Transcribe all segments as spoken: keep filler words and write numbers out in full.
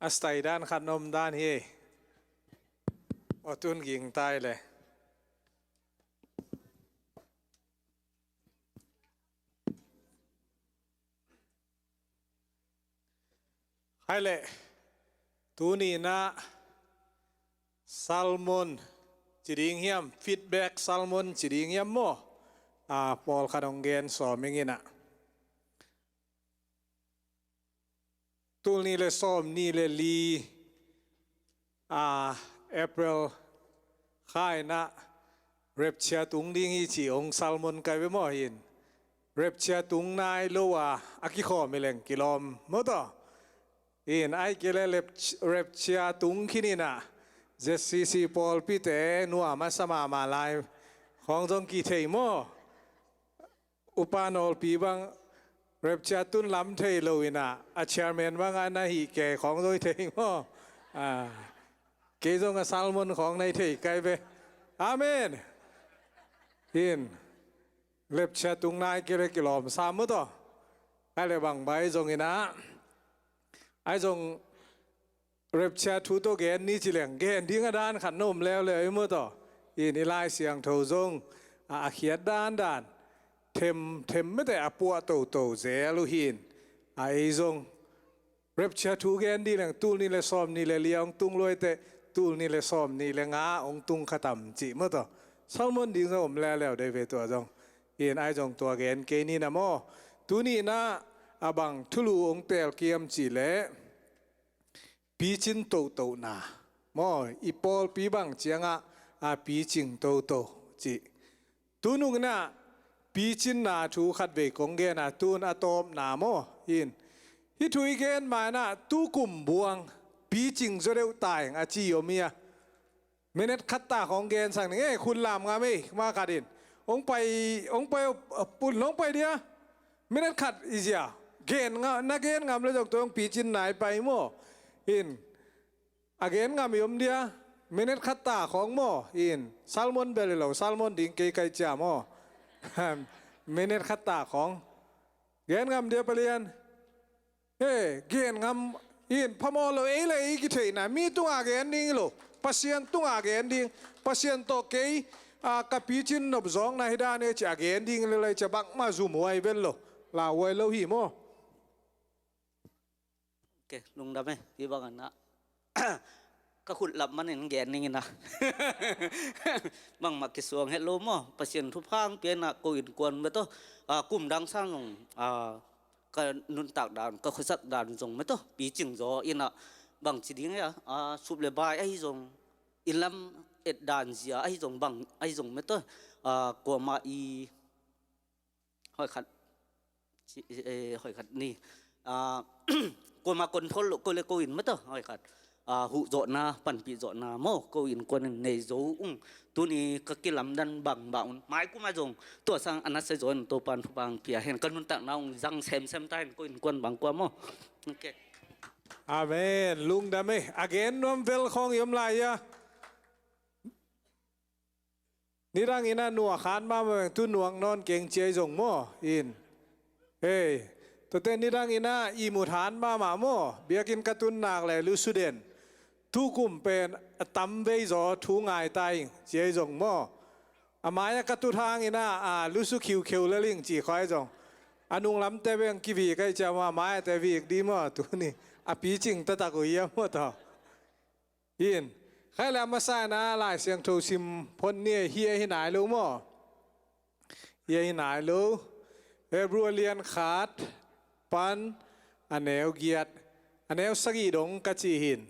A style dan khat na om dan hi. Aw, tun ging tai le. Hai le, tuni na sermon ci ding hiam, feedback sermon ci ding hiam maw? A, pawlkhat hong gen sawm ing ina. Tul nih le sawm nih le li, a, April kha ina rapture tung ding hi ci hong sermon kai ve maw hin. Rapture tung nai lo a, a kikhawm hi leng kilawm maw taw. Hin, ai kei le rap-, rapture tung khin ina Z C C pawlpite nuam a sa mahmah lai khawng zong kithei maw? Upa nawlpi bang rapture tun lam thei lo ina, a chairman bang a na hih kei khawng zong hi thei maw? A, kei zong a sermon khawng na hi thei kai ve. Amen. Hin, rapture tung nai kei le kilawm sam maw taw. Ai le bang bai zong ina, ai zong rapture thu tawh gen ni ci leng, gen ding a dan khat na om leuleu hi maw taw. Hin, i Lai Siangtho zong a, a khiat dandan them, them mete a puah toto zel uh hin. A, ei zong rapture thu gen ding leng tul nih le sawm nih le li a hong tung luaite, tul nih le sawm nih le nga hong tung khatam ci maw taw. Sermon ding zong om leuleu dei ve tua zong. Hin, ai zong tua gen kei ni na maw? Tuni na a bang thulu hong telkiam ci le picin tohtohna maw, i pawlpi bang ciangah a picing toto ci. Tunung ina picinna thu khatvei kong gen a, tun a tawpna maw. Hin, hih thu i gen ma ina tukum buang picing zaw deuh tai ing a ci om hi a. Minute khat ta khawng gen sang ning ei, khut lam ngam ei, ma khat in. Hong pai, hong pai, uh, pun hong pai dia. Minute khat i zia. Gen nga, na gen ngam le zong tua hong picin nai pai maw. Hin, a gen ngam i om dia. Minute khat ta khawng maw. Hin, sermon bel hi lo, sermon ding kei kai cia maw. Minute khat ta khawng. Gen ngam dia palian. He, gen ngam in phamawh lo ei le ei kitheihna, mi tungah gen ding hi lo, Pasian tungah gen ding, Pasian tawh kei, a, ka picin nopzawkna hi dan e ci a gen ding le lai ci a bangmah zum huai vel lo, lauhuai lo hi maw? Ok, lungdam e, hi bang a na. Ka khut lap manin gen ning ina. Bangmah kisuang het lo maw, Pasian thupha hong pia ina ko innkuan mete. A, kum dang sang zong, a, ka nuntak dan, ka khuasak dan zong mete picing zaw ina, bang ci ding hia, a, sup le bai ahi zong, inn lam et dan zia ahi zong, bang ahi zong mete, a, kuamah i, hoi khat, ci, eh, hoi khat ni, a, kuamah control lo ko le ko in mete, hoi khat. A, huh zawhna, panpih zawhna maw, ko innkuan in nei zo ung. Tuni ka kilamdan bang bang un. Mai kum a zong tua sang a nasia zaw in Topa'n thupha hong pia hen, ka nuntakna ung zang semsem ta hen, ko innkuan bang kua maw. Ok. Amen. Lungdam e. A gen nuam vel khawng i om lai a. Nidang ina nuak han mahmah veng, tu nuak nawn keng ci ahi zong maw. In. Hei, tuate nidang ina ihmut han mahmah maw. Biakinn ka tun nak le lusu den. Tukum pen a tam vei zaw thu ngai ta ing ci ahi zong maw. A mai-ah ka tut hang ina, a, lusu khiukheu lel ing ci khawng ahi zong. A nunglamte veng kivik ahi ciang maw, a mai-ahte vik di maw, tuni. A picing taktak uh hiam maw taw. In, khai le a masa ina Lai Siangtho sim phot ni, hi a hi nai lo maw. Hi a hi nai lo. Hebru a lian khat pan a neu giat, a neu sagih dong ka ci hin.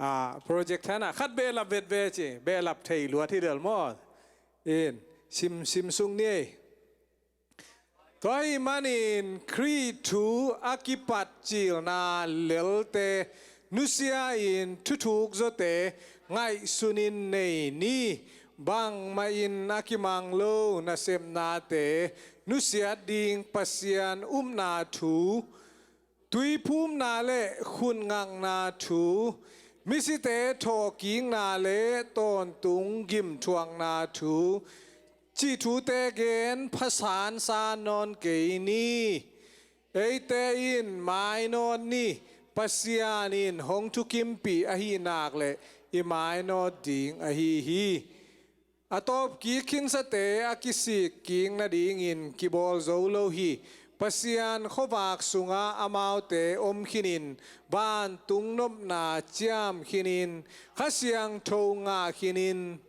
A, project hana khat behlap vet ve ci, behlap thei luat hi lel maw. In, sim, sim sung ni. Tua ahih manin Khrih thu a kipat cilna lelte nusia-in thuthuk zawte ngaihsunin nei ni. Bangmah in a kimang lo nasepnate nusiat ding Pasian upna thu, tuiphumna le khutngakna thu, misite thawhkikna le tawntung gimthuakna thu, cih thute gen phasansan nawn kei ni. Eite in mai nawn ni. Pasian in hong thukimpih ahih nak leh i mainawt ding ahi hi. A tawpkik khinsate a kisik kik nadingin kibawl zo lo hi. Pasian khuavak sungah amaute om khinin, vantung nopna ciam khinin, Kha Siangtho ngah khinin,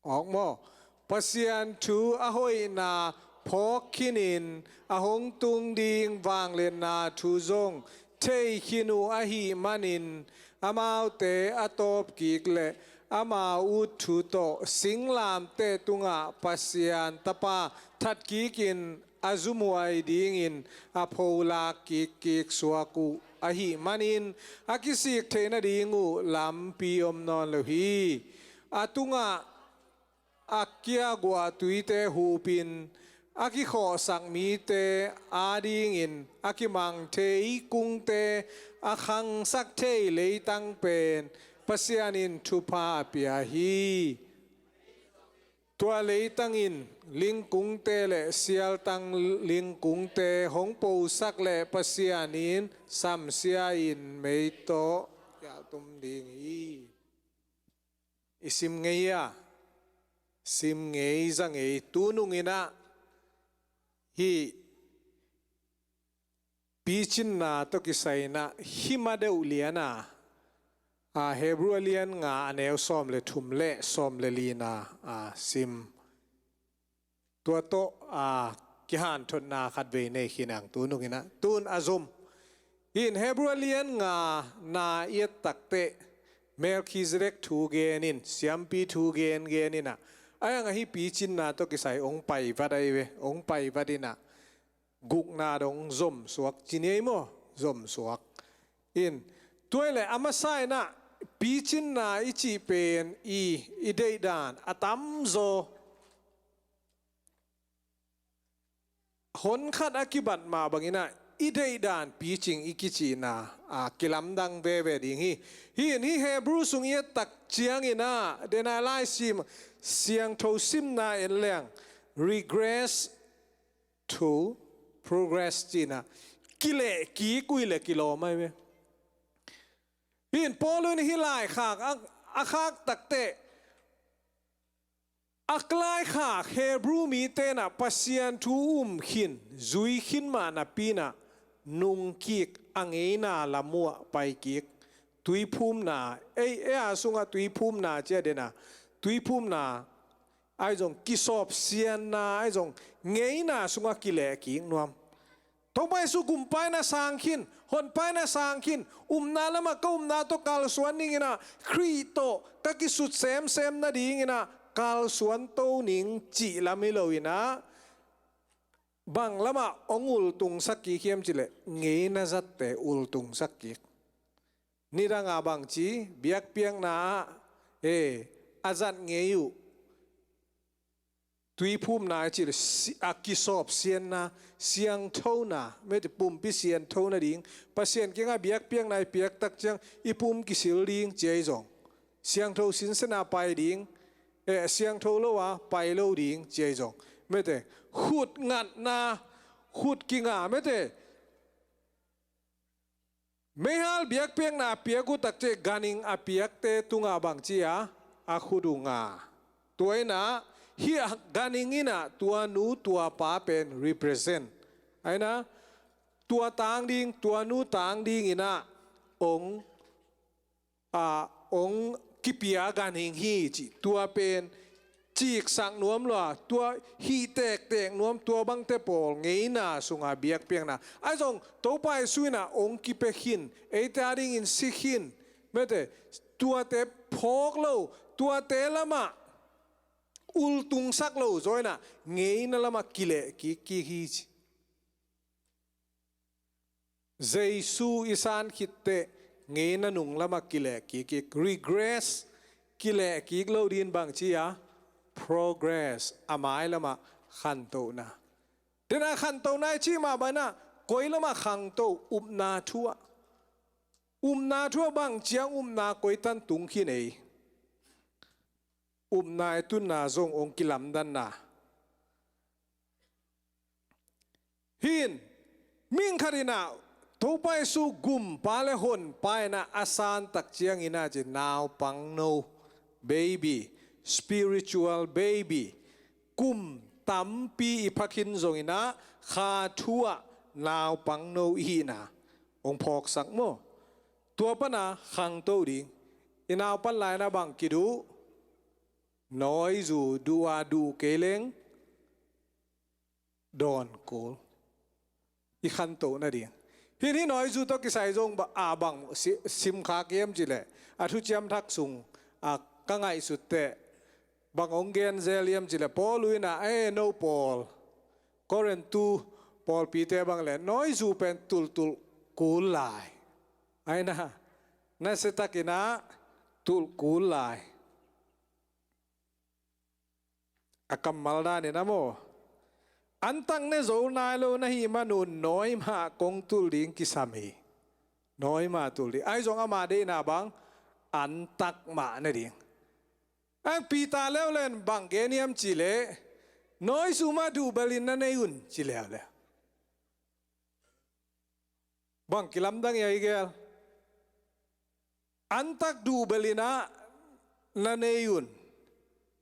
awk maw, Pasian thu a hoihna phawk khinin, a hong tung ding vangliatna thu zong thei khin uh ahih manin, amaute a tawpkik leh ama ut thu tawh singlamteh tungah Pasian Tapa thatkikin a zumhuai dingin a pholak kikkik suak uh ahih manin, a kisik theih nading uh lampi om nawn lo hi. A tungah a kiaguah tuite hupin, a kikhawhsak mite adingin a kimang thei kungte a khangsak thei leitang pen Pasian in thupha a pia hi. Tua leitang in lingkungte leh sialtang lingkungte hong posak leh Pasian in samsia-in mei tawh kialtum ding hi. I sim ngei a, sim ngei za ngei. Tunung in ah hih picinna tawh kisai in ah hih ma deuh lian a, a, Hebru a lian nga, a neu sawm leh thum leh sawm leh lina, a, sim. Tua tawh, a, kihanthotna khatvei nei khin ang tunung in ah. Tun a zom. Hih in Hebru a lian nga na i et takteh Melkhizedek thu gen in, siampi thu gen gen in ah, a iang ahi picinna tawh kisai hong pai vat ahi ve, hong pai vat in ah, gukna dong zom suak ci ni ei maw, zom suak. In, tua hi leh a masa in ah picinna i cih pen i, i deihdan a tamzaw hon khat a kibat mah bangin ah i deihdan picing i kicihna, a, kilamdang veve ding hi. Hih in hih Hebru sung i et tak ciangin ah, den a lai sim, siangtho simna en leng, regress to progress ci-in ah, kileh kik uh hi leh kilawm ahi ve. Hih in Paul in hih laikhak a, a khak takteh, a laikhak Hebru mite in ah Pasian thu um khin, zui khin mah napi in ah nungkik, a ngeina lam uh ah paikik, tuiphumna, ei, ei a sungah tuiphumna ci-a den a, tuiphumna ahi zong, kisawpsianna ahi zong, ngeina sungah kilehkik nuam. Topa Jesu gumpa in ah sang khin, honpa in ah sang khin, upna lamah ka upna tawh kalsuan ning in ah, Khrih tawh ka kisut semsem nadingin ah kalsuan to ning cih lam hi lo in ah, bang lamah hong ultungsak kik hiam cih leh ngeina zatte ultungsak kik. Nidang a bangci, biakpiakna ah, e, a zat ngei uh tuiphumna i cih leh si-, a kisawpsianna, siangthona, mete pumpi siangtho nading, Pasian kiangah biakpiakna i piak tak ciang i pum kisil ding ci ahi zong, siangtho sinsen a pai ding, e, siangtho lo a pai lo ding ci ahi zong, mete khut ngatna, khut kinga, mete meihal biakpiakna a piak uh takciang ganhing a piakte tungah bangci a, a khut uh nga. Tua in ah hih ganhing in ah tua nu tua pa pen represent. Ahi in ah tua tang ding, tua nu tang dingin ah hong, a, hong kipia ganhing hi cih. Tua pen ciksak nuam lua, tua hih tektek nuam, tua bangte pawl ngeina sunga biakpiakna. Ahi zong Topa Jesu in ah hong kipia khin, eite adingin si khin, mete, tuate phawk lo, tuate lamah ultungsak lo zaw in ah ngeina lamah kilehkik kik hi ci. Jesu i san khitteh ngeina nung lamah kilehkik kik, regress, kilehkik lo dingin bangci a, progress, a mai lamah khantohna. Den a khantohna i cih mah bangin ah koi lamah khantoh, upna thu ah. Upna thu ah bang ciang upna koi tan tung khin ei. Upna i tunna zong hong kilamdanna. Hih in, Mihing khat in ah Topa Jesu gumpa le honpa in ah a san tak ciangin ah ci naupangno, baby, spiritual baby, kum tampi i pha khin zongin ah kha thu ah naupangno i hihna hong phawksak maw? Tua pan a khangto ding. I naupan lai-in ah bang kiduh? Nawizu duh a, duh kei leng dawn kul. I khantoh nading. Hih, hih nawizu tawh kisai zong ba, a bang si-, simkhak hiam cih leh, a thuciam thak sung a ka ngaihsut teh bang hong gen zel hiam cih leh, Paul in ah, eh, no Paul, Korintu pawlpite bang leh nawizu pen tultul kul lai. Ai na, nasia takin ah tulh kul lai. A kammal danin ah maw, antak ne zo nai lo na hih manun nawi mah kong tulh ding kisam hi. Nawi mah tulh ding. Ai zong ama deihna bang, antak mah ne ding. Ang Peter leuleu in bang gen hiam cih leh, nawizu mah duh belin na nei un ci leuleu. Bang kilamdang hi a, i gel? Antak duh belin ah na nei un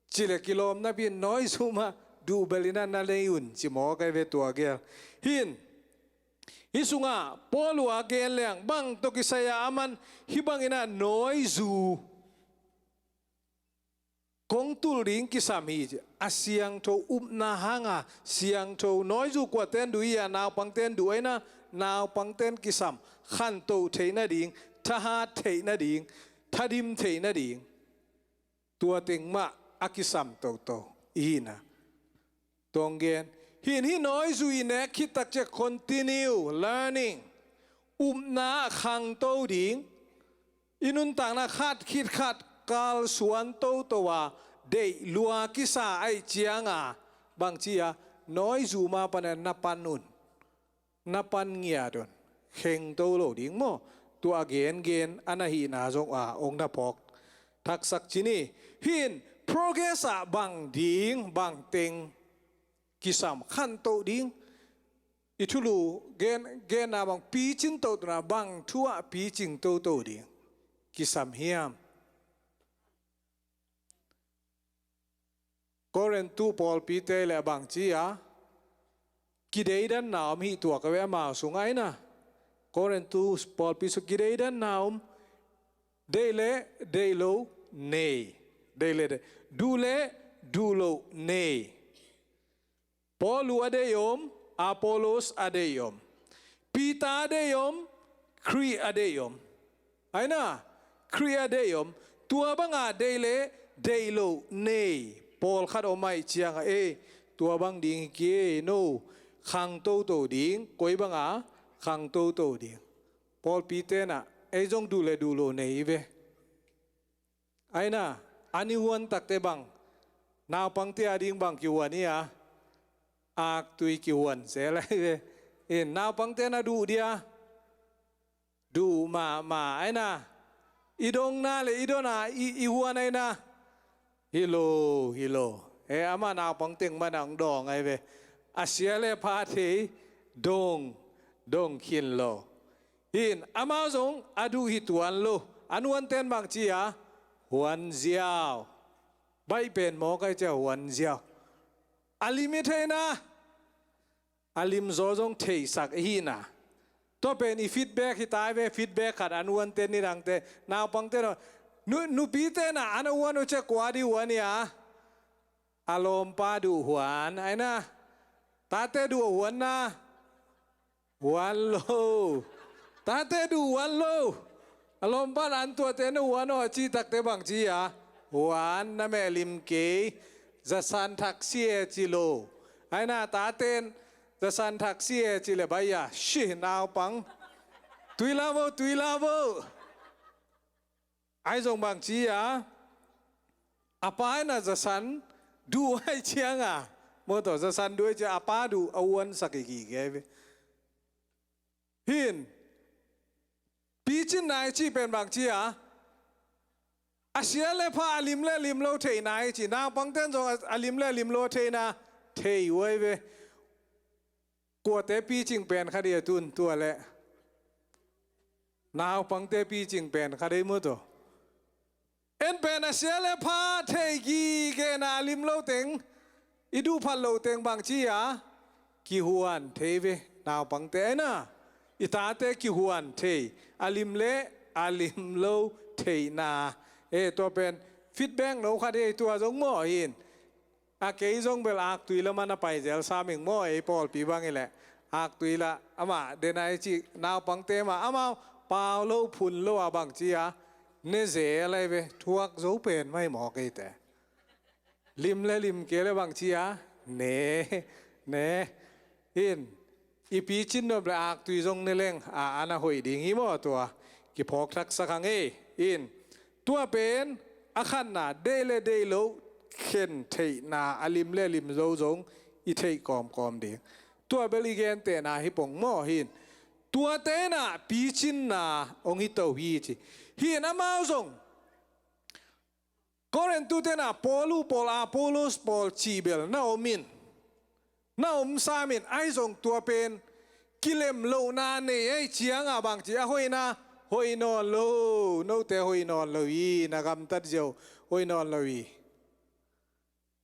ci leh kilawm napi-in nawizu mah duh belin ah na nei un ci mawk ai ve tua gel. Hih in, hih sungah Paul uh a gen leng bang tawh kisai a aman hih bangin ah nawizu kong tulh ding kisam hi ci. A siangtho, upna hanga siangtho, nawizu kuate'n duh hi a, naupangte'n duh, ai na, naupangte'n kisam, khantoh theih nading, thahat theih nading, thadim theih nading, tua teng mah a kisam toto i hihna. Tua hong gen. Hih in, hih nawizu i nek khit tak ciang continue learning, upna ah khangto ding. I nuntakna khat khit khat kalsuan toto a, deih lua kisa ahih ciangin, bangci a, nawizu mah pan a na pan un, na pan ngiat un, khengto lo ding maw? Tua a gengen a na hihna zong a hong na phawk thaksak ci ni. Hih in progress ah bang ding, bang teng kisam, khantoh ding. I thulu gen, genna bang picin toto na, bang thu ah picing toto ding kisam hiam? Korintu pawlpite leh bangci a, kideidanna om hi tuak a ve amau sung, ai na. Korintu pawlpi sung kideidanna om. Deih leh deih lo nei. Deih leh deih. Duh leh duh lo nei. Paul uh a deih om, Apollos a deih om. Peter a deih om, Khrih a deih om. Ai na, Khrih a deih om. Tua banga deih leh deih lo nei pawlkhat om ahih ciangin, ei, tua bang ding hi kei ei, no, khangtoto ding, koi banga khangtoto ding. Pawlpite'n ah ei zong duh leh duh lo nei hi ve. Ai na, an i huan takte bang, naupangte a ding bang kihuan hi a, aktui kihuan se lai ve. In, naupangte'n a duh dia, duh mahmah, ai na. I dong na leh i don a, i, i huan ai na. Hi lo, hi lo. Eh, amah naupang teng mah na hong dawng ai ve. A sia leh pha thei, dong, dong khin lo. Hih in, amau zong a duh hi tuan lo. An huante'n bangci a, huan ziau. Baih pen mawk ai cia huan ziau. A lim i thei na, a lim zaw zong theisak i hihna. Tua pen i feedback hi tai ve, feedback khat an huante'n, nidangte, naupangte'n, nu, nupite'n ah an a huan uh cia kua di huan hi a, a lawmpa duh huan, ai na. Tate duh a huan na. Huan lo. Tate duh huan lo. A lawmpa'n an tuate na huan aw a cih takte bangci a, huan, na meh lim kei. Zasan thak si e ci lo. Ai na, tate'n zasan thak si e ci leh baih a, shi, naupang, tui la vo, tui la vo. Ai zong bangci a, a pa in a zasan duh ahih ciangin, mawtaw, zasan duh ahih ciangin a pa duh a huansak hi gige ve. Hih in, picinna i cih pen bangci a, a sia leh pha, a lim leh lim lo theihna i cih, naupangte'n zong a, a lim leh lim lo theihna thei uh ai ve. Kuate picing pen kha dei a tun tua leh. Naupangte picing pen kha dei maw tua. En pen a sia le pha thei gige na a lim lo teng, i duhphat lo teng bang ci a, kihuan thei ve naupangte ai na. I tate kihuan thei, a lim le a lim lo theihna. E tua pen feedback no khat hi tua zong maw hin. A kei zong bel aktui lam ah na pai zel sam ing maw, ei pawlpi bang hi leh. Aktui lah amah dena i cih naupangte mah amau pau lo phun lo a bang ci a, ne zel ai ve, thuak zo pen mai maw keite. Lim le lim kei le bang ci a, ne, ne. In, i picin nop le aktui zong ne leng a, a na hoih ding hi maw tua. Kiphawk thaksak hang ei. In, tua pen a khanna, deih le deih lo khen theihna, a lim le lim zo zong i theih kawmkawm ding. Tua bel i gentehna hi pong maw hin. Tuate na picinna hong hi to hi ci. Hin amau zong Korinth-te na Paul uh pawl, Apollos pawl cih bel na om in, na om sam in, ai zong tua pen kilem lohna nei ai ciang a bang ci a, hoihna hoih nawn lo, note hoih nawn lo hi, na gamtat ziau hoih nawn lo hi.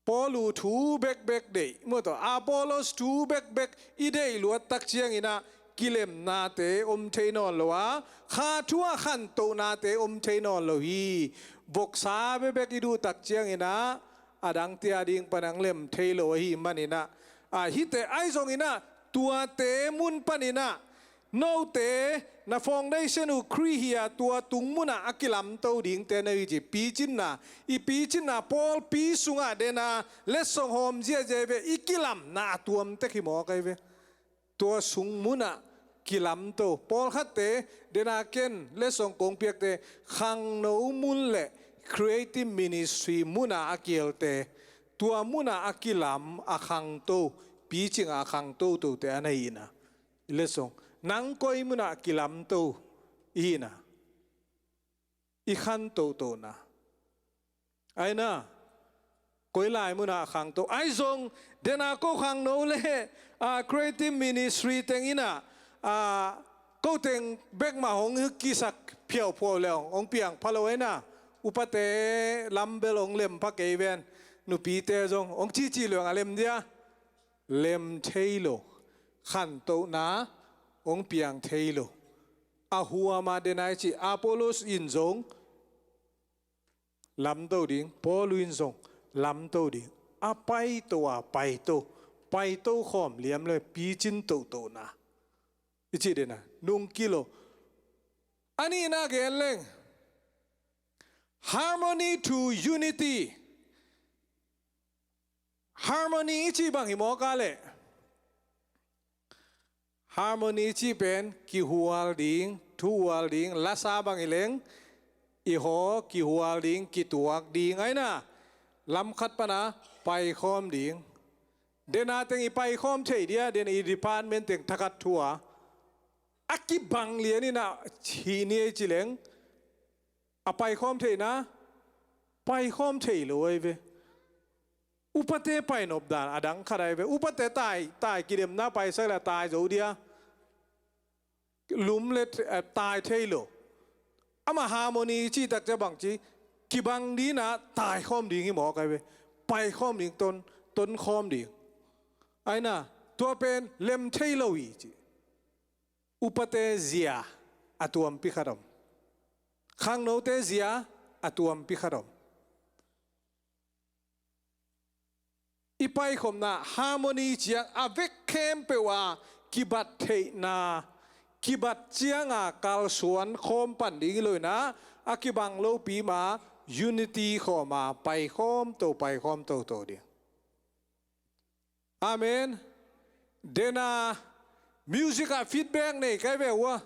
Paul uh thu bekbek deih maw tua, Apollos thu bekbek i deih luat tak ciangin ah kilemnate om thei nawn lo a, kha thu a khantohnate om thei nawn lo hi. Voksa bekbek i duh tak ciangin ah a dangte a ding pan hong lem thei lo ahih manin ah, a hihte ai zongin ah tuate mun panin ah note na foundation uh Khrih hi a, tua tung mun ah a kilamto dingte na hi ci. Picinna, i picinna pawlpi sungah dena letsong hawm ziahziah ve, i kilamna a tuam tek hi mawk ai ve. Tua sung mun ah kilamto. Pawlkhatte dena ken letsong kong piakte khangno mun le creative ministry mun ah a kihelte, tua mun ah a kilam a khangto, picing a khangto tote a na hi in ah. I letsong nang koi mun ah kilamto i hi in ah, i khantohtohna ai na, koi lai mun ah khangto ai zong, dena ko khangno le, a, creative ministry teng in ah, a, ko teng bek mah hong kisak phiauphiau le hong, hong piang pha lo ai na. Upate lam bel hong lem pha kei ven, nupite zong hong cici le hong a lem dia. Lem thei lo, khantohna hong piang thei lo. A huam a dena i cih Apollos in zong lamto ding, Paul in zong lamto ding. A paito a paito, paito khawm liam le picin tohtohna i cih dena nung kilo. A nihna gen leng, harmony to unity. Harmony i cih bang hi mawk a leh, harmony i cih pen kihual ding, thuhual ding, lasa bang hi leng i haw kihual ding, kituak ding ai na. Lam khat pana paikhawm ding. Dena teng i paikhawm thei dia, dena i department teng thakhat thu a, a kibang lian in ah hih ni ei ci leng, a paikhawm theihna, paikhawm thei lo ai ve. Upate painop dan a dang khat ai ve. Upate tai, tai kidemna paisak le tai zo dia. Lum le, eh, tai thei lo. Amah harmony i cih tak ciang bang ci, kibang ding in ah taikhawm ding hi mawk ai ve. Paikhawm ding, ton, tonkhawm ding ai na. Tua pen lem thei lo hi ci. Upate zia a tuampi khat om. Khangnote zia a tuampi khat om. I paikhopna harmony ciang a vek khempeuh a kibat theihna, kibat cianga kalsuan khawm pan ding hi lo in ah, a kibang lopi ma unity khawm a paikhawm to, paikhawm toto ding. Amen. Dena music ah feedback nei kai ve ua.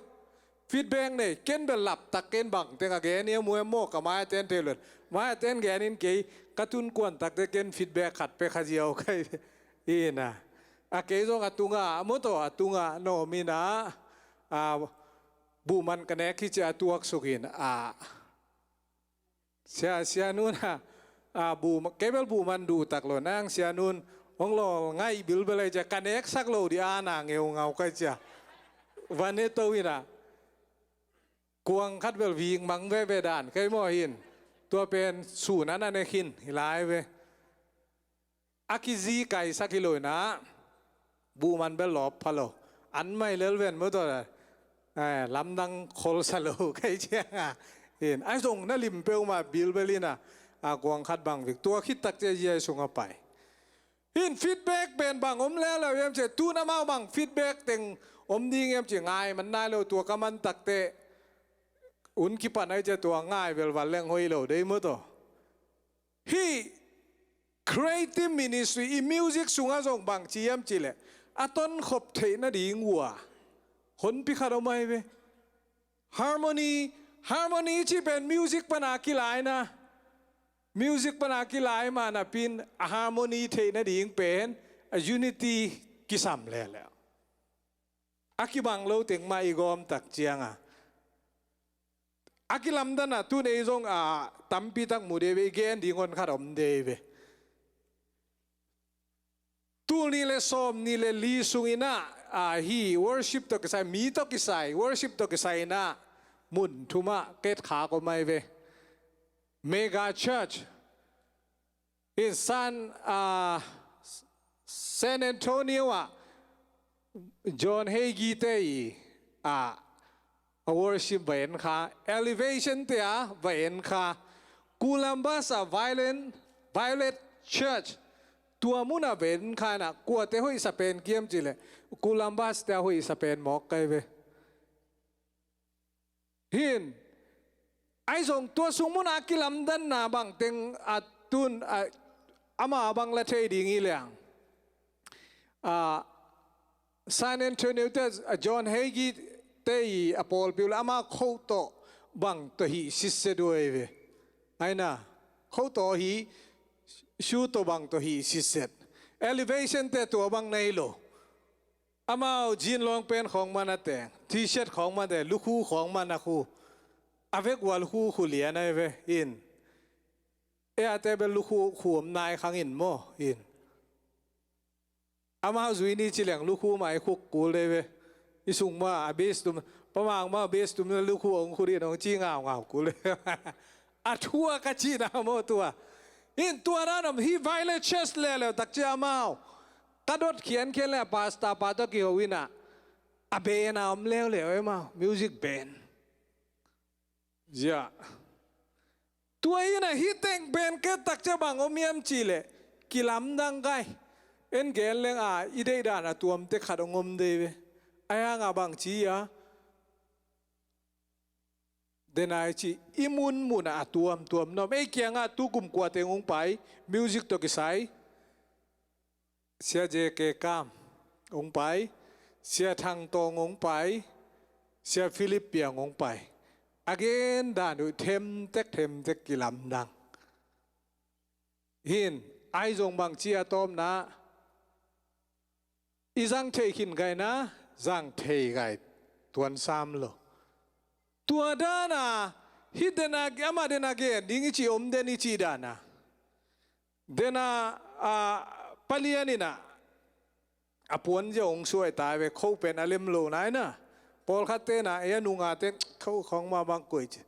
Feedback nei, ken bel laptak ken bang teng a gen ia muem maw, ka mai a ten thei lun. Mai a ten gen in kei, ka tun kuan takte ken feedback khat pek kha ziau kai ve. Ina. A kei zong a tunga, a motor a tunga, no mina. A, buhman ka nek hi ci a tuak suk in. A. Sia, sia nun a, a, bu, kei bel buhman duh tak lo nang, sia nun Hong lawl ngaih bilbel ei cia, ka neksak lo di ana ngeungau kai cia. Van e to ina. Kuang khat bel vik mang veve dan kai maw hin. Tua pen sun an a ne khin hi lai ve. A kizi kaisak hi lo ina. Buh man bel lawp pha lo. An mai lel ven maw tua. Eh, lamdang kholsa lo kai cianga. Hin, ai zong na lim peuhmah bilbel ina. A kuang khat bang vik. Tua khit tak cia zi ai sung a pai. Hin feedback pen bang om lel lo hiam cia, tun amau bang feedback teng om ding hiam cia ngai man nai lo tua ka man takte. Un kipan ai cia tua ngai velval leng hoi lo dei maw taw. Hih creative ministry i music sungah zong bang ci hiam cih leh a tonkhop theih nading uh a honpi khat om ahi ve. Harmony, harmony cih pen music pana kilaina. Music pana kilai mah napin a harmony theih nading pen a unity kisam lehleh. A kibang lo teng mah i gawm tak cianga a kilamdanna tun ei zong a tampi tak mu dei ve, i gen ding hon khat om dei ve. Tul nih le sawm nih le li sungin ah, a, hi worship tawh kisai, mi tawh kisai, worship tawh kisai in ah mun thum ah ket khak om ahi ve. Mega church in San, a, San Antonio ah John Hagee te i, a, a worship va en kha, Elevation te a va en kha, Columbus a Violet, Violet Church tua mun a va en kha in ah kuate hoihsa pen kiam cih leh Columbus te a hoihsa pen mawk kai ve. Hin, ai zong tua sung mun a kilamdanna bang teng a tun, a, ama bang la thei ding hi leng. A, San Antonio te, a, John Hagee te i a pawlpi uh le ama khoh tawh bang tawh hih sitset uh ahi ve. Aina, khoh tawh hih, shoe tawh bang tawh hih sitset. Elevation te tua bang na hi lo. Amau jean long pant khawng mah na teng, T-shirt khawng mah teng, lukhu khawng mah na khu. A vek ua lukhu khu lian ahi ve, in. E a te bel lukhu khu om nai khang in maw, in. Amau zui ni ci leng lukhu mah i khuk kul dei ve. I sung mah a base tum, pamang mah a base tum lukhu hong khut in hong ci ngaungau kul dei. A thu a ka cihna maw tua. In tua dan om hi Violet Church leuleu tak cia amau. Ka dot khiankhian le a pastor pa tawh kiho in ah. A band a om leuleu e amau. Music band. Zia. Tua in ah hih teng pen ket tak cia bang om hiam cih leh kilamdang kai. En gen leng a i deihdan a tuamte khat hong om dei ve. Ahi hang a bang ci a. Dena i cih i munmun a tuamtuam na om. Ei kiangah tu kum kua teng hong pai, music tawh kisai. Sia J K Kam hong pai, Sia Thang Tawng hong pai, Sia Philip Piang hong pai. A gen dan uh themtek themtek kilamdang. Hin, ai zong bang ci a tawpna, i zang thei khin gai na, zang thei gai tuan sam lo. Tua dan a, hih den a, amah den a gen ding i cih om den i cih dan a. Den a, a, palian in ah, a puan zia hong suai ta ve, kho pen a lem lo nai na. Pawlkhat te na, e a nunga te, kho khawng mah bang koih ci.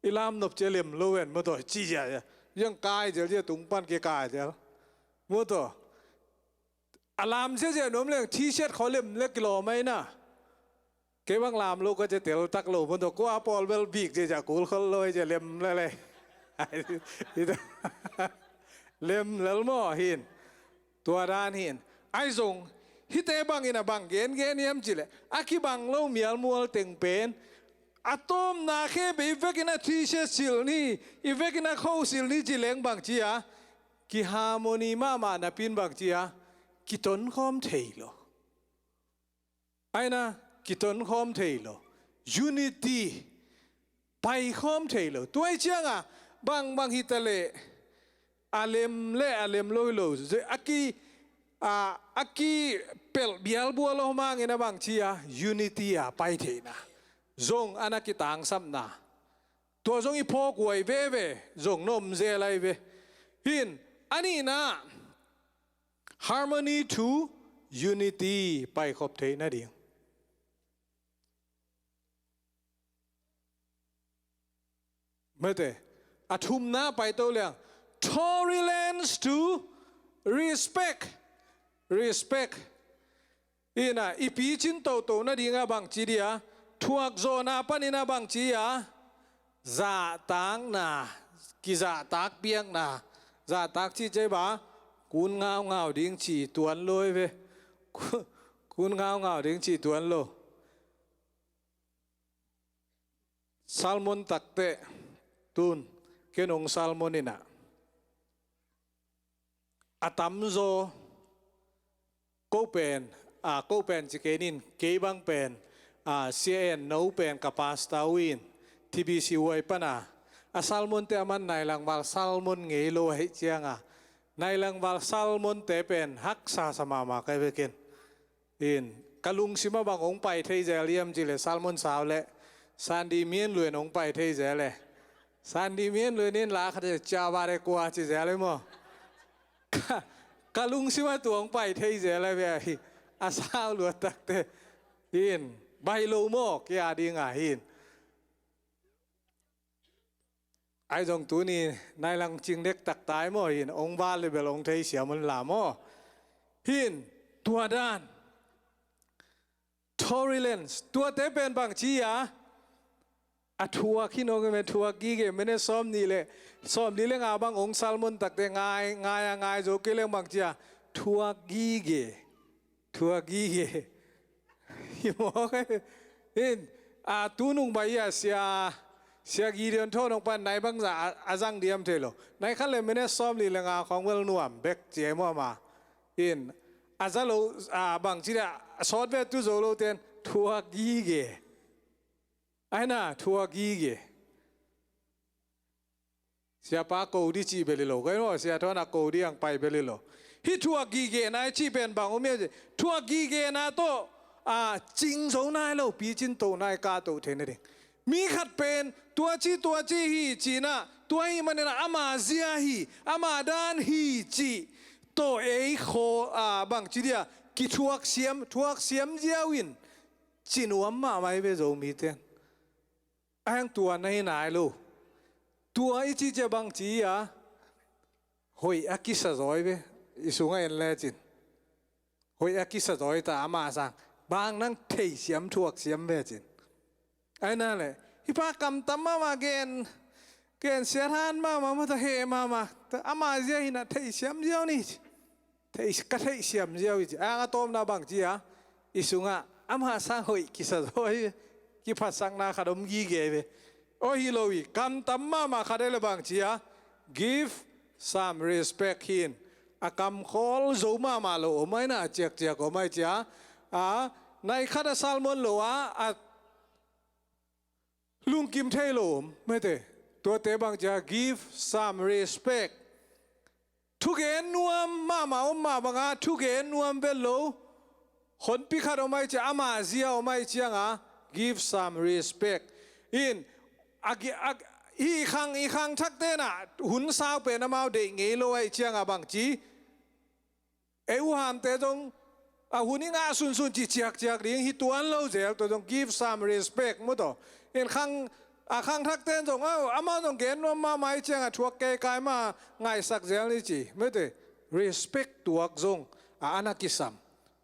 I lam nop cia lem lo ven, maw taw, ci zia zia. Ziang kai zel zia tung pan kikai zel. Maw taw. A lam zia zia nuam leng, T-shirt khaw lem le kilawm ai na. Kei bang lam lo ka cia tel tak lo, maw taw, kua pawl bel bik zia zia kul khol lo ai zia lem le le. Lem lel maw hin. Tua dan hin. Ai zong, hihte bangin a bang gengen hiam cih leh, a kibang lo mialmual teng pen, a tawpna khe beh i vekin a T-shirt silh ni, i vekin a kho silh ni ci leng bang ci a, kiharmony mahmah napi in bang ci a, kitonkhawm thei lo. Aina, kitonkhawm thei lo. Unity, paikhawm thei lo. Tua i cianga, bangbang hi ta leh, a lem le a lem lo hi lo. Ze-, a ki, a, a kipelh bialbual lo mangin a bang ci a, unity a pai theihna. Zong ana kitangsapna. Tua zong i phawk huai veve, zong na om zel ai ve. Hin, a nihna, Harmony to unity, paikhop theih nading. Mete, a thumna paito liang, tolerance to respect. Respect. Ina, i picin toto nadinga bangci dia, thuak zawhna panina bangci a, zahtakna, kizahtak piakna, zahtak cih cei ba, kun ngaungau ding ci tuan lo ve. Kun ngaungau ding ci tuan lo. Salmon takte tun, ken ong salmon ina. A tamzaw, ko pen, a, ko pen ci kenin, kei bang pen, a, sia en no pen ka pasta uin, T B C uai pana, a salmon te a man nailangval salmon ngei lo ahi cianga, nailangval salmon te pen haksa sa mama kai vekin. In, ka lungsima bang ong pai thei zel iam ci le, salmon sau le, sandi mien luen ong pai thei zel le. Sandi mien luen in la khat cia ba de kua ci zel le mo. Ka, ka lungsima tuang pai thei zel le ve ahi. A sau luat takte. In, bai lo mo, kia ding a hin. Ai zong tuni nailang cing dek taktai maw hin, ong val le bel ong thei siam un la maw. Hin, tua dan. Tolerance, tuate pen bang ci a. A thuak hin ong me thuak gige, mene sawm ni le, sawm ni le nga bang ong salmon takte ngai, ngai a ngai zo ke leng bang ci a. Thuak gige. Thuak gige. Hi mawk e. In, a, tunung bai a sia, sia Gideon tho nong pan nai bangza a, a zang diam thei lo. Nai khat le minute sawm li le nga khong wel nuam bek ci e maw ma. In, a za lo, a, bang ci le a sawt ve tu zo lo ten thuak gige. Ai na, thuak gige. Siapa ko di cih bel hi lo, kai maw, sia thawn a ko di ang pai bel hi lo. Hih thuak gige na i cih pen bang om hiam cih, thuak gige na tawh, a, cing zo nai lo, picin to nai ka to thei na ding. Mi khat pen, tua ci, tua ci hi cih na, tua hi manin a ama zia hi, ama dan hi cih, tawh ei khaw, a, bang ci dia, kithuak siam, thuak siam ziau in, ci nuam mahmah hi ve Zomite. A hang tua na hi nai lo. Tua i cih ciah bang ci a, hoih a kisa zawi ve, i sungah en lecin. Hoih a kisa zawi ta ama sang. Bang nang thei siam thuak siam ve cin. Ai na le, hi pa kam tam mama gen, gen siat han mama, mata he mama. Ta ama zia hi na thei siam ziau ni. Theih, ka theihsiam ziau hi ci. A, a tawpna bang ci a, i sungah ama sang hoih kisa zaw hi. Kiphatsakna khat om gige ve. Aw hi lo hi, kam tam mahmah khat e le bang ci a, give some respect hin. A kam khawl zo mahmah lo om ai na, a ciakciak om ai ci a. A, nai khat a salmon lo a, a lungkim thei lo om, mete. Tuate bang ci a, give some respect. Thugen nuam mahmah om mah banga, thugen nuam vet lo. Honpi khat om ai ci a, ama zia om ai cianga, give some respect. In, a gi-, a, i khang, i khangthakte na, hun sau pen amau deih ngei lo ai cianga bang ci. Ei u hamte zong, a hun i ngah sunsun ci ciakciak ding, hi tuan lo zel, tua zong give some respect, mu tawh. In khang, a khangthakte zong, a, amau zong gen nuam mahmah i cianga thuak kei kai ma ngaisak zel ni ci, mete, respect tuak zong, a, ana kisam.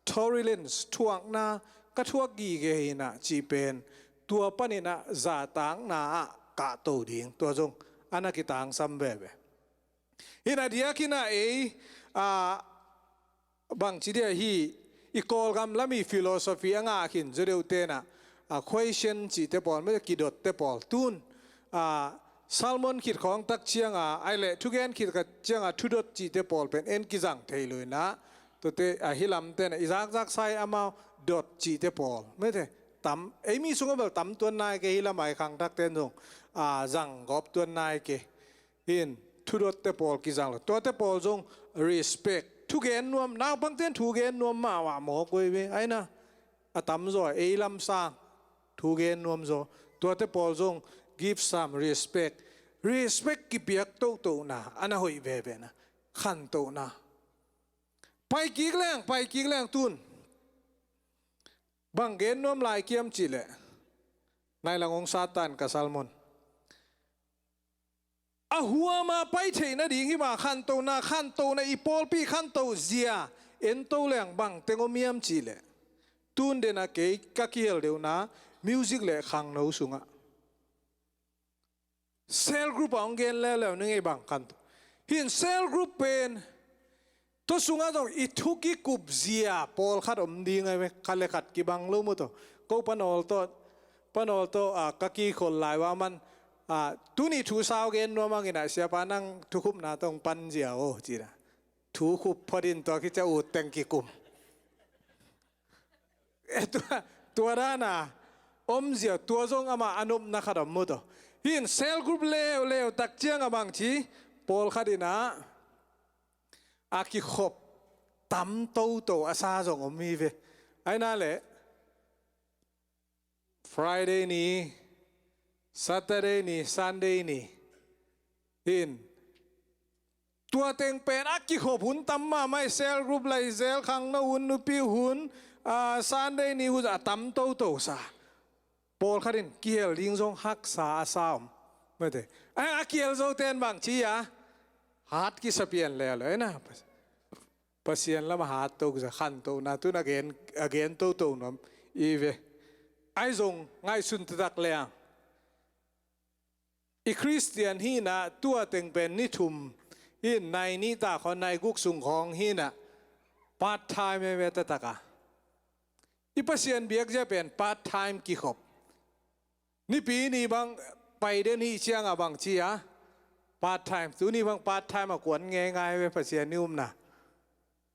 Tolerance, thuakna, ka thuak gige hi na, ci pen, tua panin a, zahtakna ah, kahto ding, tua zong, ana kitangsam veve. Hina diak hina ei, a, bang ci dia hi, i Kawlgam lam i philosophy a ngah khin zaw deuh tena, a, question cihte pawl, mete kidot te pawl. Tun, a, sermon khit khawng tak cianga, ai le thugen khit khat cianga, thudot cihte pawl pen en kizang thei lo ina. Tuate, a, hi lam tena, i zakzak sai amau dot cihte pawl. Mete, tam, ei mi sungah bel tam tuan nai ke hi lam ai khangthak ten zong, a, zang gawp tuan nai ke. In, thudotte pawl kizang lo. Tuate pawl zong respect. Thugen nuam, naupangten thugen nuam mahmah mawk uh hi ve. Ai na, a tamzaw, ei lam sang. Thugen nuam zaw. Tuate pawl zong give some respect. Respect kipiak tohtohna, ana hoih veve na. Khantohna. Pai kik leng, pai kik leng tun. Bang gen nuam lai kiam cih leh, nai lang hong satan ka salmon. A huama pai theih nading hi mah, khantohna, khantohna, i pawlpi khantoh zia en to leng bang teng om hiam cih leh, tun den a kei ka kihel deuhna music le khangno sungah. Cell group a hong gen leuleu ning ei bang khantoh. Hin cell group pen tua sungah zong i thu kikup zia pawlkhat om ding a, khat le khat kibang lo mu tawh. Ko panawl tawh, panawl tawh, ah, ka kikhol lai uh a, man, ah, tuni thu sau gen nuam hangin ah, siapa nang thukhupna tawh hong pan zia aw, ci na. Thu khup phot in tua kici a, ut teng kikum. Eh, tua, tua dan a om zia, tua zong amah a nopna khat om mu tawh. Hin cell group leuleu tak ciang a bang ci, pawlkhat in ah a kikhop tam toto a sa zong om hi ve. Ahi na leh Friday ni, Saturday ni, Sunday ni, hin tua teng pen a kikhop hun tam mahmah hi. Cell group, lai zel, khangno hun, nupi hun, ah, Sunday ni hun a tam toto sa. Pawlkhat in kihel ding zong haksa a sa om. Mate. A, a kihel zo ten bang ci a, hat kisa pian leuleu na. Pasian lamah hat to kisa, khantohna tun a gen, a gen toto nuam i ve. Ahi zong ngaihsun taktak leng, i Khristian hihna tua teng pen ni thum, hin nai nih ta khawng, nai guk sung khawng hihna part time e ve taktak a. I Pasian biak zia pen part time kikhop. Nipi ni bang pai den hi ciang a bang ci a, part time. Tuni bang part time a kuan ngeingai ve Pasian i upna.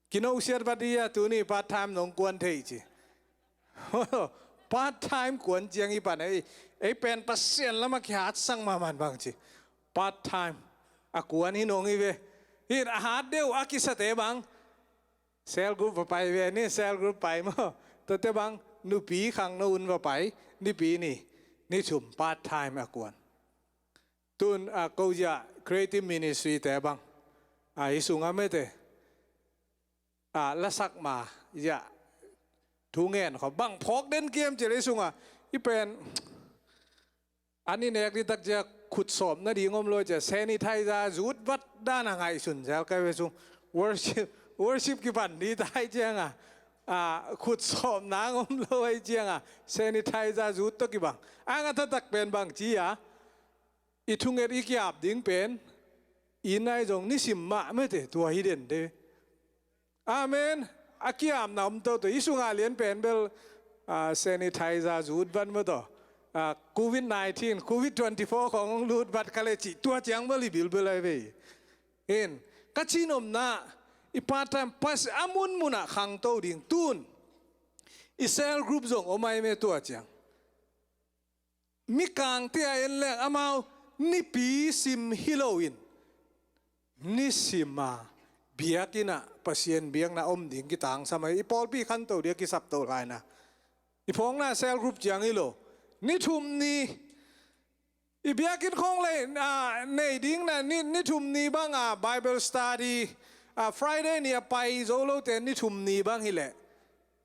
Kinosiat vat hi a, tuni part time nong kuan thei ci. Part time kuan ciang i pan ei, ei pen Pasian lamah kihatsak mahmah bang ci. Part time a kuan hi nong hi ve. Hin a hat deuh a kisate bang cell group va pai ve ni, cell group pai maw. Tuate bang nupi khangno hun va pai, nipi ni, ni thum part time a kuan. Tun, ah, ko zia creative ministry te bang, ah, i sungah mete, ah, lasak ma zia thu ngen kho bang phawk den kiam cih leh i sungah i pen an i nek ding tak zia khut sawp nading om lo zia sanitizer zut vat dan a ngaihsun zel kai ve sung. Worship, worship kipan ding tai ciang a, ah, khut sawp nang om lo ai ciang a sanitizer zut tawh kibang. A nga taktak pen bang ci a, i thunget i kiap ding pen i nai zong nisim mah mete tua hi den de. Amen. A kiapna om toto i sungah lian pen bel, ah, sanitizer zut vat maw tawh, ah, covid nineteen, covid twenty-four khawng hong lut vat kha le cih tua ciang bel i bilbel ai ve. In ka cinomna i part time pas a munmunah khangto ding tun i cell group zong om ai me tua ciang. Mikangte a en leng amau nipi sim hi loin nisim a biakinn ah Pasian biakna om ding kitangsam a, i pawlpi khanto ding a kisapto laina. I phawkna cell group ciang hi lo. Ni thum ni i biakinn khawng lei, ah, nei dingna ni, ni thum ni bang a Bible study, ah, Friday ni a pai zo lote ni thum ni bang hileh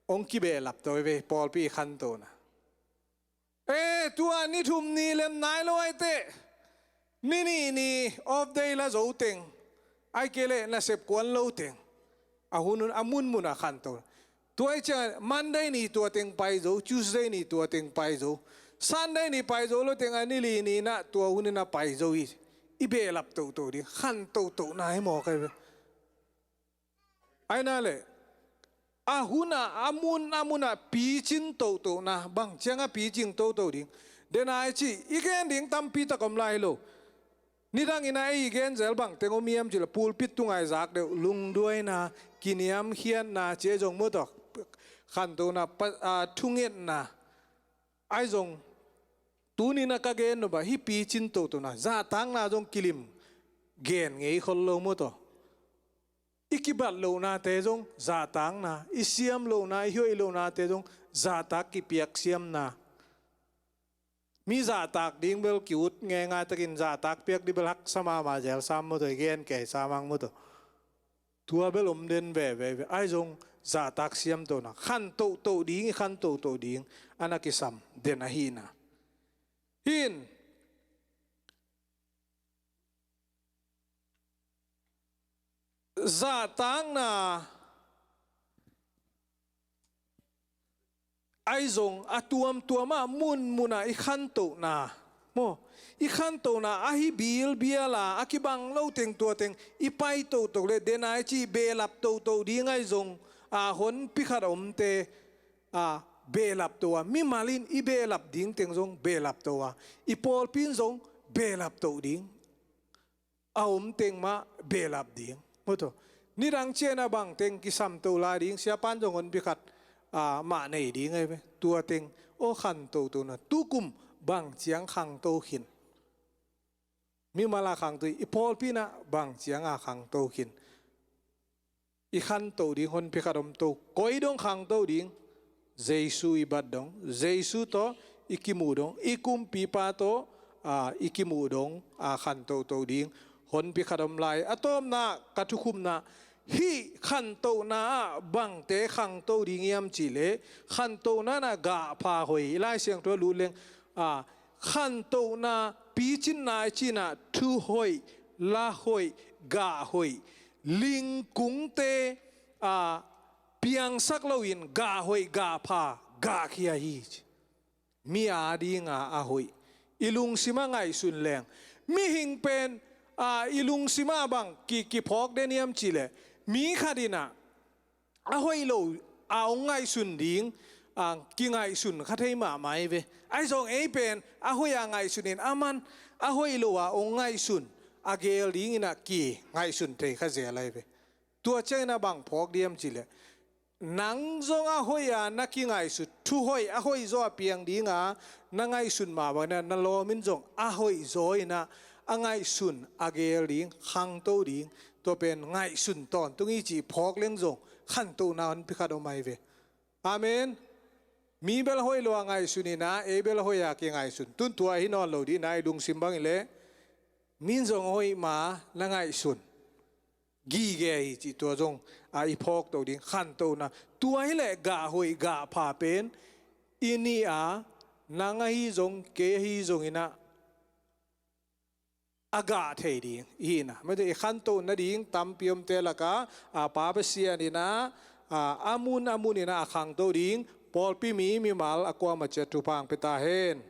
hong kibehlap to hi ve pawlpi khantona. Eh, tua ni thum ni lem nai lo ai teh, ni nih ni off day la zo teng, ai kei leh nasep kuan lo teng, a hun, a munmun a khanto. Tua i ciang Monday ni tua teng pai zo, Tuesday ni tua teng pai zo, Sunday ni pai zo lo teng a ni li ni na tua hun in a pai zo hi. I behlap toto ding, khantoto na hi maw kai ve. Aina le a hun a, a mun a, mun a picin toto na, bang ciang a picing toto ding. Den ai ci i gen ding tampi tak om lai lo. Nidang in a ei gen zel bang teng om hiam ci la pulpit tungai zak deuh, lungduaina, kiniamkhiatna, ci a zong mu tawh khantona, thungetna. Ai zong tuni na ka gen no ba hi picin toto na, zahtakna zong kilim gen ngei khol lo mu tawh. I kibat lohnate zong zahtakna, i siam lohna, i hoih lohnate zong zahtak kipiak siamna. Mi zahtak ding bel ki-ut ngeingai takin zahtak piak ding bel haksa mahmah zel sam mu tawh, i gen kei sam hang mu tawh. Tua bel om den veve ve. Ahi zong zahtak siamtona, khantohtoh ding, i khantohtoh ding a na kisam den ahina. Hin zahtakna ahi zong a tuamtuamah munmunah i khantohna maw, i khantohna ahi bilbiala a kibang lo teng tua teng i pai tohtoh le denai cih behlap tohtoh ding ahi zong a honpi khat a omte a behlap to a, mimal in i behlap ding teng zong behlap to a, i pawlpi in zong behlap toh ding a om teng mah behlap ding. Maw tua, nidang ciang a bang teng kisam to lai ding, siapan zong honpi khat a mah nei ding ahi ve. Tua teng aw khantohtona tukum bang ciang khangto khin. Mimal a khangto, i pawlpi in ah bang ciang a khangto khin. I khantoh ding honpi khat om to, koi dong khangto ding, Jesu i bat dong, Jesu tawh i kimuh dong, i kumpipa tawh a i kimuh dong a khantohtoh ding honpi khat om lai. A tawpna ka thukhupna, hih khantohna ah bangte khangto ding hiam cihleh, khantohna na gah pha hoih, i Lai Siangtho a lut leng a khantohna picinna i cinah thu hoih, la hoih, gah hoih, lingkungte a piangsak loin gah hoih, gah pha, gahkhia hi ci. Mi a dinga a hoih, i lungsim a ngaihsun leng. Mihing pen a i lungsim a bang ki, kiphawk den hiam cihleh, mi khat in ah a hoih lo a hong ngaihsun ding a kingaihsun kha thei mahmah hi ve. Ahi zong ei pen a hoih a ngaihsun in a man a hoih lo a hong ngaihsun a gel dingin ah kingaihsun thei kha zel ahi ve. Tua ciangin a bang phawk ding hiam cihleh, nang zong a hoih a na kingaihsun, thu hoih a hoih zaw a piang dinga na ngaihsun mah bangin ah na lawm in zong a hoih zaw in ah a ngaihsun a gel ding, khangto ding, tua pen ngaihsun tawntung hi cih phawk leng zong khantohna honpi khat om ahi ve. Amen. Mi bel hoih lo a ngaihsun in ah ei bel hoih a kingaihsun, tun tua hi nawn lo ding in ah i lungsim bangin leh, mi in zong hoih ma na ngaihsun gige hi cih tua zong a i phawk to ding khantohna. Tua hileh gah hoih gah pha pen i nih a, nang ahi zong kei ahi zongin ah a gah thei ding i hihna. Mate i khantoh nading tampi omte lakah a Pa Pasian in ah a mun a mun in ah a khangto ding pawlpi mi mimal a kuamah ciat thupha hong pia ta hen.